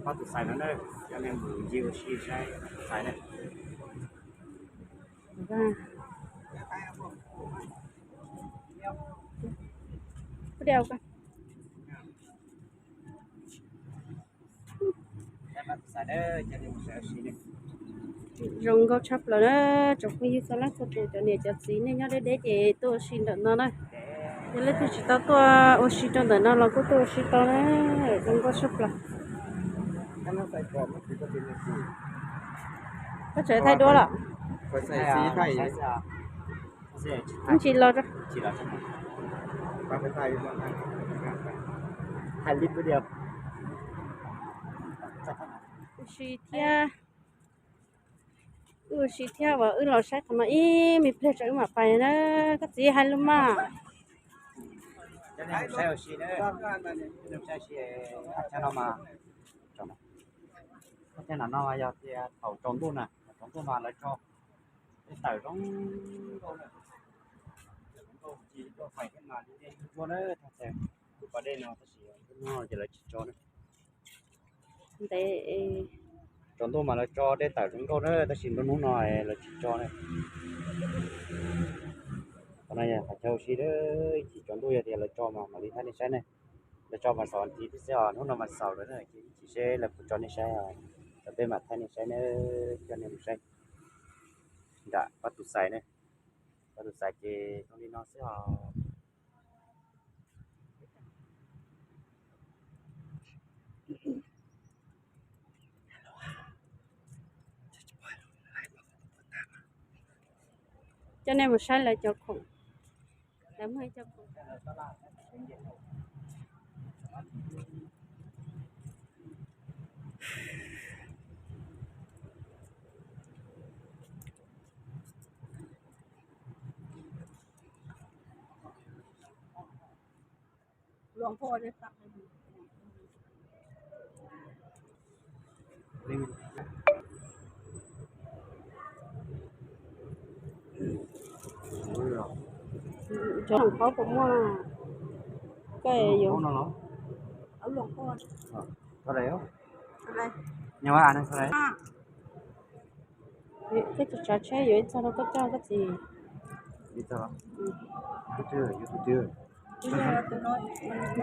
Pab tus xais no na, cov neeg mus ncig ua si saib tus xais na. Zoo nkauj tshaj plaws na, tsoom phooj ywg txhua leej txhua tus, cov niam cov txiv nej nyob deb deb ces tuaj ua si ntawm no na. Yog leej twg tsis tau tuaj ua si rau ntawm no los kuj tuaj ua si tau na, zoo nkauj tshaj plaws. Koj tseem thaij duab los? Ib ntsis los. Ua si thiab, wb ua si thiab uas wb los saib qhov no ib me pliag tso wb mam pais na. Koj txiv hais lus mas. Saib ua si, saib ua si, no mas, no yog tias thaum tsaus ntuj na, thaum tsaus ntuj mas lawv tso dej tawm zoo nkauj na. Zoo nkauj ci tuaj pais thiab mas dej ntsuab na, thaj chaw kuj pas dej no tab sis hnub no ces lawv tsis tso na. Ntev, tsaus ntuj mas lawv tso dej tawm zoo nkauj na, tab sis nruab hnub no lawv tsis tso na. Qhov no yog qhov chaw ua si, ib chim tsaus ntuj yog tias lawv tso mas mam li thaij nej saib ne. Lawv tso mas xaus nthiv thiab xwb os, hnub no mas xaus lawm na, ces ib chim seb lawv puas tso nej saib os, tso peb mam thaij nej saib na, coj nej mus saib nram pab tus xais ne. Pab tus xais ces zoo li no xwb os. Coj nej mus saib lawv cov khoom, lawv muaj ib co khoom. Cov hloov khaub puas muaj? Koj yuav, koj tsav tsheb yuav ib txog rau koj coj koj txiv.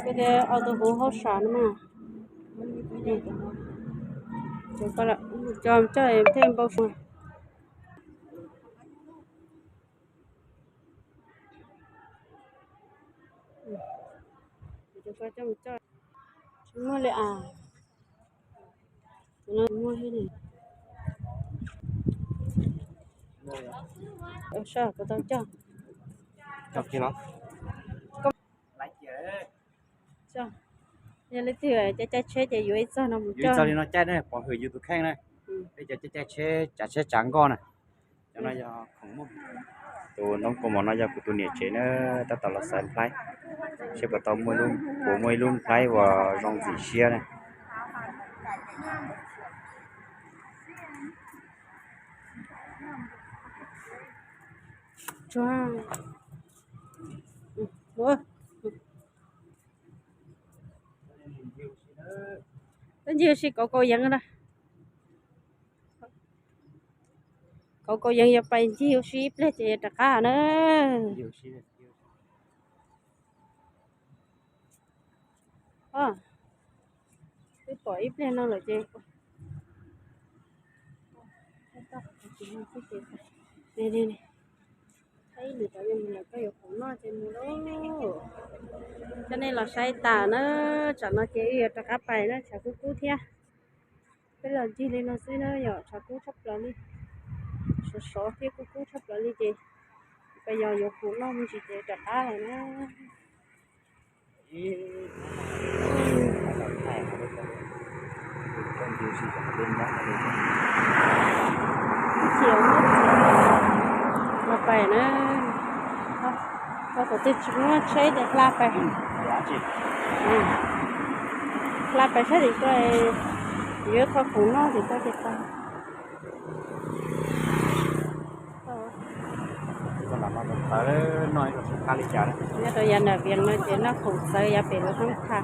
Koj tias au tus huv hauj sam no mas. Coj thiaj npau suav. Tsis muaj li as. Tus no muaj li. Soj, kuv tau coj. Yog leej twg caij caij tsheb ces yuav ib txog no mus coj. Ib txog li no caij ne, pov hwm yus tus kheej na. Peb cov caij caij tsheb, tsav tsheb tsav nkoj na. Cov no yog khoom muaj. Tus ntoo kaus mom no yog kuv tus niam tsev na, tab tom los xaiv nplhaib, seb puas tau muaj, puas muaj ib lub nplhaib uas zoo ntxim siab na. Ncig ua si kauv kauv yeev na. Kauv kauv yeev yuav pais ncig ua si ib pliag ces rov qab na. Twb pom ib pliag no lawm ces, ib nws tau yuav mus lawm, koj yuav khoom noj ces mus lauj. Coj nej los saib tas na, tsam no ces wb yuav rov qab pais na, tshav kub kub thiab. Peb los ncig li no xwb na yom, tshav kub tshaj plaws li, sov sov thiab kub kub tshaj plaws li ces peb yog yuav khoom noj me ntsis ces rov qab lawm na. Los pais na, thaum twg tsis muaj tsheb ces hla pais, hla pais sab tim ko, yuav kho khoom noj tim ko ces tau. Nyob rau yav nram Vias no ces noj khoom txawv yav pem lawv thoob tha.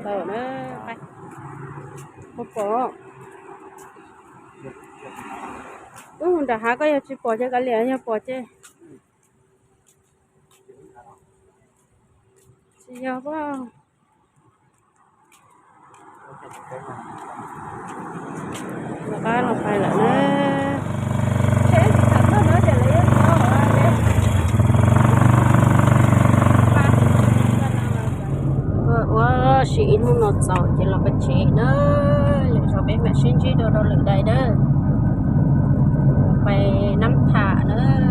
Tau na, pom. Wb mus nram hav koj yog tsis pom ces kav liam, yog pom ces tsis yog pab. Rov qab los pais lawm na. Ua si ib hnub no txaus ces los pem tsev na. Lwm zaus peb mam sib ntsib dua rau lwm daim na. Pais Nab Tham na.